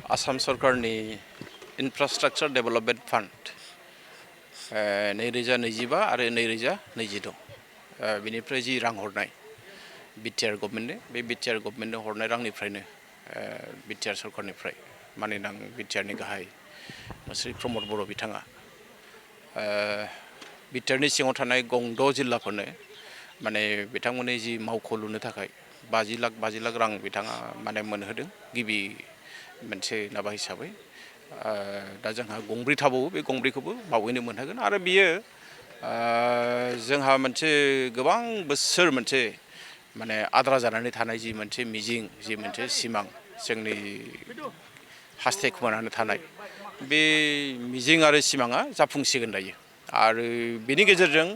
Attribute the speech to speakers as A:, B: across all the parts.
A: आसाम सरकारनि इनफ्रास्ट्राक्चार development fund 2025 आरो 2026 बिनिफ्राय जि रां हरनाय बिटिआर गभर्नमेन्टनो बे बिटिआर गभर्नमेन्टनो हरनाय रांनिफ्रायनो बिटिआर सरकारनिफ्राय मानिनां बिटिआरनि गाहाय श्री प्रमद बर' बिथाङा बिटिआरनि सिङाव थानाय गं 6 जिल्लाफोरनो माने बिथांमोननि जि मावख' लुनो थाखाय 50 लाख रां बिथाङा माने मोनहोदों गिबि मोनसे माबा हिसाबै दा जोंहा गंब्रै थाबावो बे गंब्रैखौबो बावैनो मोनहोगोन आरो बियो जोंहा मोनसे गोबां बोसोर मोनसे माने आद्रा जानानै थानाय जि मोनसे मिजिं जि मोनसे सिमां जोंनि हास्थायखुमानानै थानाय बे मिजिं आरो सिमाङा जाफुंसिगोन दायो आरो बेनि गेजेरजों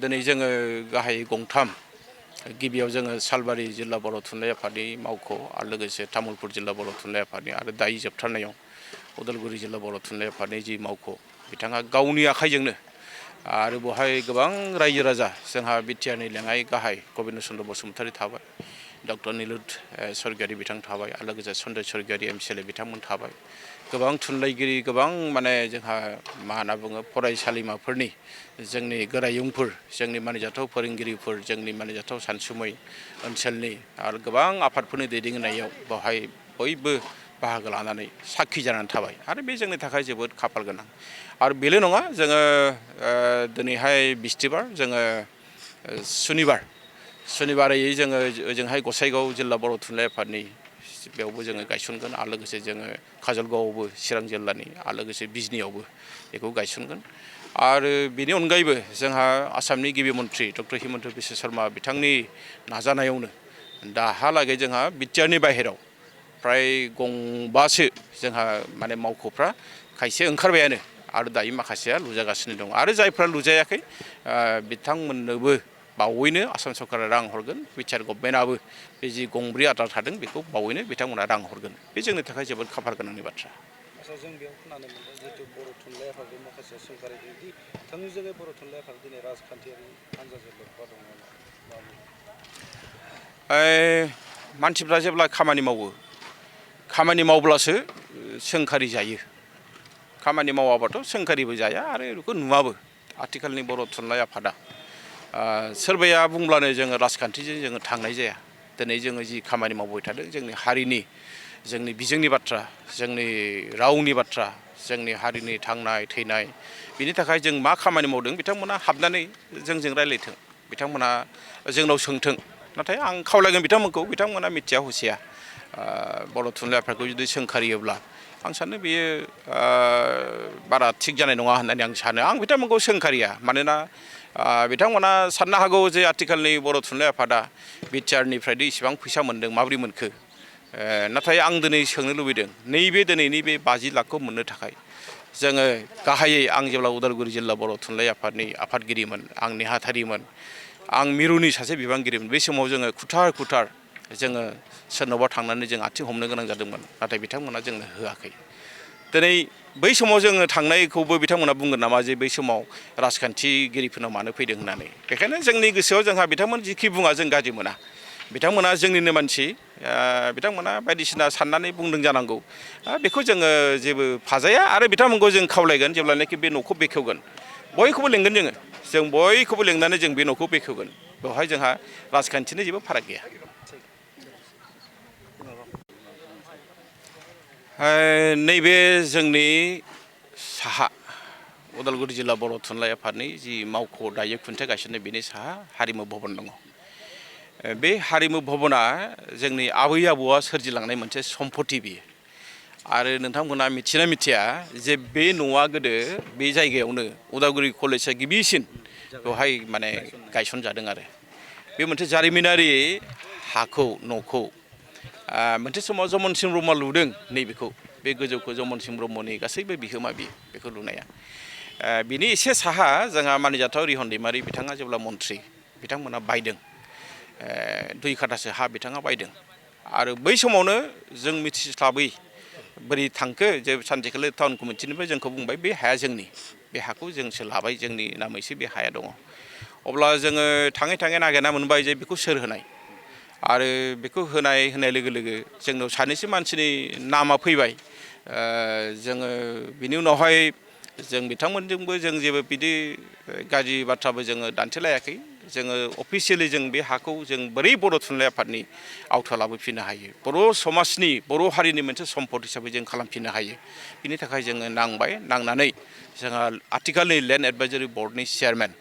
A: दिनै जोङो गाहाय गंथाम गिबियाव जोङो सालबारि जिल्ला बर' थुनलाइ आफादनि मावख' आरो लोगोसे तामुलपुर जिल्ला बर' थुनलाइ आफादनि आरो दायो जोबथारनायाव उदालगुरि जिल्ला बर' थुनलाइ आफादनि जि मावख' बिथाङा गावनि आखाइजोंनो आरो बेवहाय गोबां रायजो राजा जोंहा बिटिआरनि लेङाइ गाहाय गबिन्द चन्द्र बसुमतारी थाबाय डक्टर निलुत स्वर्गियारि बिथां थाबाय आरो लोगोसे सन्जय स्वर्गियारि एमसिएलए बिथांमोन थाबाय गोबां थुनलाइगिरि गोबां माने जोंहा मा होनना बुङो फरायसालिमाफोरनि जोंनि गोरायुंफोर जोंनि मानिजाथाव फोरोंगिरिफोर जोंनि मानिजाथाव सानसुमै ओनसोलनि आरो गोबां आफादफोरनि दैदेननायाव बेवहाय बयबो बाहागो लानानै साखि जानानै थाबाय आरो बे जोंनि थाखाय जोबोद खाफाल गोनां आरो बेल' नङा जोङो दिनैहाय बिस्थिबार जोङो सुनिबारै जोङो ओजोंहाय गसाइगाव जिल्ला बर' थुनलाइ आफादनि बेयावबो जोङो गायसनगोन आरो लोगोसे जोङो काजलगावआवबो चिरां जिल्लानि आरो लोगोसे बिजनीयावबो बेखौ गायसनगोन आरो बेनि अनगायैबो जोंहा आसामनि गिबि मन्थ्रि डक्टर हिमन्त बिश्व शर्मा बिथांनि नाजानायावनो दाहालागै जोंहा बिटिआरनि बाहेराव फ्राय गंबासो जोंहा माने मावख'फ्रा खायसे ओंखारबायानो आरो दायो माखासेया लुजागासिनो दं आरो जायफ्रा लुजायाखै बिथांमोननोबो बावैनो आसाम सरकारा रां हरगोन बिटिआर गभर्नमेन्टआबो बे जि गंब्रै आद्रा थादों बेखौ बावैनो बिथांमोना रां हरगोन बे जोंनि थाखाय जोबोद खाफाल गोनांनि बाथ्रा।
B: आच्चा जों बेयाव खोनानो मोनदों जिहेतु बर' थुनलाइ आफादनि माखासे सोंखारिदों दि थोंजोङै बर' थुनलाइ आफाद दिनै राजखान्थियारि हान्जाजों लोब्बा दङ
A: मानसिफ्रा जेब्ला खामानि मावो खामानि मावब्लासो सोंखारि जायो खामानि मावाबाथ' सोंखारिबो जाया आरो बेखौ नुवाबो आथिखालनि बर' थुनलाइ आफादा सोरबाया बुंब्लानो जोङो राजखान्थिजों जोङो थांनाय जाया दिनै जोङो जि खामानि मावबाय थादों जोंनि हारिनि जोंनि बिजोंनि बाथ्रा जोंनि रावनि बाथ्रा जोंनि हारिनि थांनाय थैनाय बिनि थाखाय जों मा खामानि मावदों बिथांमोना हाबनानै जोंजों रायज्लायथों बिथांमोना जोंनाव सोंथों नाथाय आं खावलायगोन बिथांमोना मिथिया हुसिया बर' थुनलाइ आफादखौ जुदि सोंखारियोब्ला आं सानो बेयो बारा थिग जानाय नङा होननानै आं सानो आं बिथांमोनखौ सोंखारिया मानोना बिथांमोना साननो हागौ जे आथिखालनि बर' थुनलाइ आफादा बिटिआरनिफ्रायदि इसेबां फैसा मोन्दों माबोरै मोनखो नाथाय आं दिनै सोंनो लुबैदों नैबे दिनैनि बे 50 लाखखौ मोननो थाखाय जोङो गाहायै आं जेब्ला उदालगुरि जिल्ला बर' थुनलाइ आफादनि आफादगिरिमोन आं नेहाथारिमोन आं मिरुनि सासे बिबानगिरिमोन बे समाव जोङो खुथार जोङो सोरनावबा थांनानै जों आथिं हमनो गोनां जादोंमोन नाथाय बिथांमोना जोंनो होआखै दिनै बै समाव जोङो थांनायखौबो बिथांमोना बुंगोन नामा जे बै समाव राजखान्थिगिरिफोरनाव मानो फैदों होननानै बेखायनो जोंनि गोसोआव जोंहा बिथांमोन जिखि बुङा जों गाज्रि मोना बिथांमोना जोंनिनो मानसि बिथांमोना बायदिसिना साननानै बुंदों जानांगौ बेखौ जोङो जेबो फाजाया आरो बिथांमोनखौ जों खावलायगोन जेब्लानाखि बे न'खौ बेखेवगोन बयखौबो लेंगोन जों बयखौबो लेंनानै जों बे न'खौ बेखेवगोन बेवहाय जोंहा राजखान्थिनि जेबो फाराग गैया। नैबे जोंनि साहा उदालगुरि जिल्ला बर' थुनलाइ आफादनि जि मावख' दायो खुन्थिया गायसननाय बेनि साहा हारिमु भबन दङ बे हारिमु भबना जोंनि आबै आबौआ सोरजिलांनाय मोनसे सम्पति बियो आरो नोंथांमोना मिथिना मिथिया जे बे न'आ गोदो बे जायगायावनो उदालगुरि कलेजआ गिबिसिन बेवहाय माने गायसनजादों आरो बे मोनसे जारिमिनारि न'खौ मोनसे समाव जमन सिंह ब्रह्मआ लुदों नैबेखौ बे गोजौखौ जमन सिंह ब्रह्मनि गासैबो बिहोमा बेखौ लुनाया बिनि एसे साहा जोंहा मानिजाथाव रिहन दैमारि बिथाङा जेब्ला मन्थ्रि बिथांमोना बायदों 2 काठासो हा बिथाङा बायदों आरो बै समावनो जों मिथिस्लाबै बोरै थांखो जे सानसेखालि टाउन कमिटिनिफ्राय जोंखौ बुंबाय बे हाया जोंनि बे हाखौ जोंसो लाबाय जोंनि नामैसो बे हाया दङ अब्ला जोङो थाङै नागिरना मोनबाय जे बेखौ सोर होनाय आरो बेखौ होनाय लोगो लोगो जोंनाव सानैसो मानसिनि नामा फैबाय जोङो बिनि उनावहाय जों बिथांमोनजोंबो जों जेबो बिदि गाज्रि बाथ्राबो जोङो दान्थेलायाखै जोङो अफिसियेलि जों बे हाखौ जों बोरै बर' थुनलाइ आफादनि आवथायाव लाबोफिननो हायो बर' समाजनि बर' हारिनि मोनसे सम्पद हिसाबै जों खालामफिननो हायो बिनि थाखाय जोङो नांनानै जोंहा आथिखालनि लेन्ड एडभाइजारि बर्डनि चेयारमेन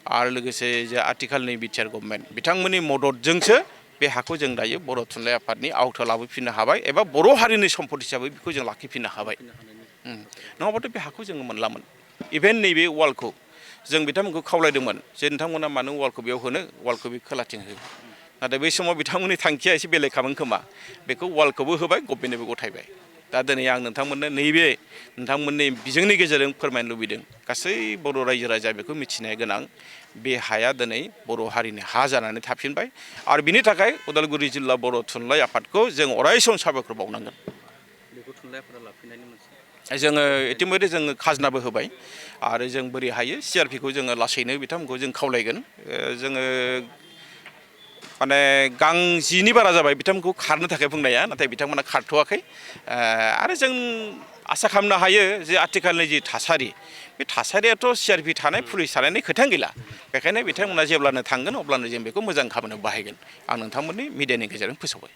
A: आरो लोगोसे जे आथिखालनि बिटिआर गभर्नमेन्ट बिथांमोननि मददजोंसो बे हाखौ जों दायो बर' थुनलाइ आफादनि आवथायाव लाबोफिननो हाबाय एबा बर' हारिनि सम्पद हिसाबै बेखौ जों लाखिफिननो हाबाय नङाबाथ' बे हाखौ जोङो मोनलामोन इभेन नैबे वालखौ जों बिथांमोनखौ खावलायदोंमोन जे नोंथांमोना मानो वालखौ बेयाव होनो वालखौ बे खोलाथिं हो नाथाय बै समाव बिथांमोननि थांखिया एसे बेलेगखामोन खोमा बेखौ वालखौबो होबाय गभर्नमेन्टनोबो गथायबाय दा दिनै आं नोंथांमोननो नैबे नोंथांमोननि बिजोंनि गेजेरजों फोरमायनो लुबैदों गासै बर' रायजो राजा बेखौ मिथिनाया गोनां बे हाया दिनै बर' हारिनि हा जानानै थाफिनबाय आरो बिनि थाखाय उदालगुरि जिल्ला बर' थुनलाइ आफादखौ जों अरायसम साबायखर बावनांगोन
B: बेखौ थुनलाइ आफादा लाफिननायनि मोनसे
A: जोङो इतिमयधे जोङो खाजोनाबो होबाय आरो जों बोरै हायो सिआरपिखौ जोङो लासैनो बिथांमोनखौ जों खावलायगोन जोङो माने गांजिनि बारा जाबाय बिथांमोनखौ खारनो थाखाय बुंनाया नाथाय बिथांमोना खारथ'वाखै आरो जों आसा खालामनो हायो जे आथिखालनि जि थासारि बे थासारियाथ' सिआरपि थानाय पुलिस थानायनि खोथायानो गैला बेखायनो बिथांमोना जेब्लानो थांगोन अब्लानो जों बेखौ मोजां खामानियाव बाहायगोन आं नोंथांमोननि मिडियानि गेजेरजों फोसावबाय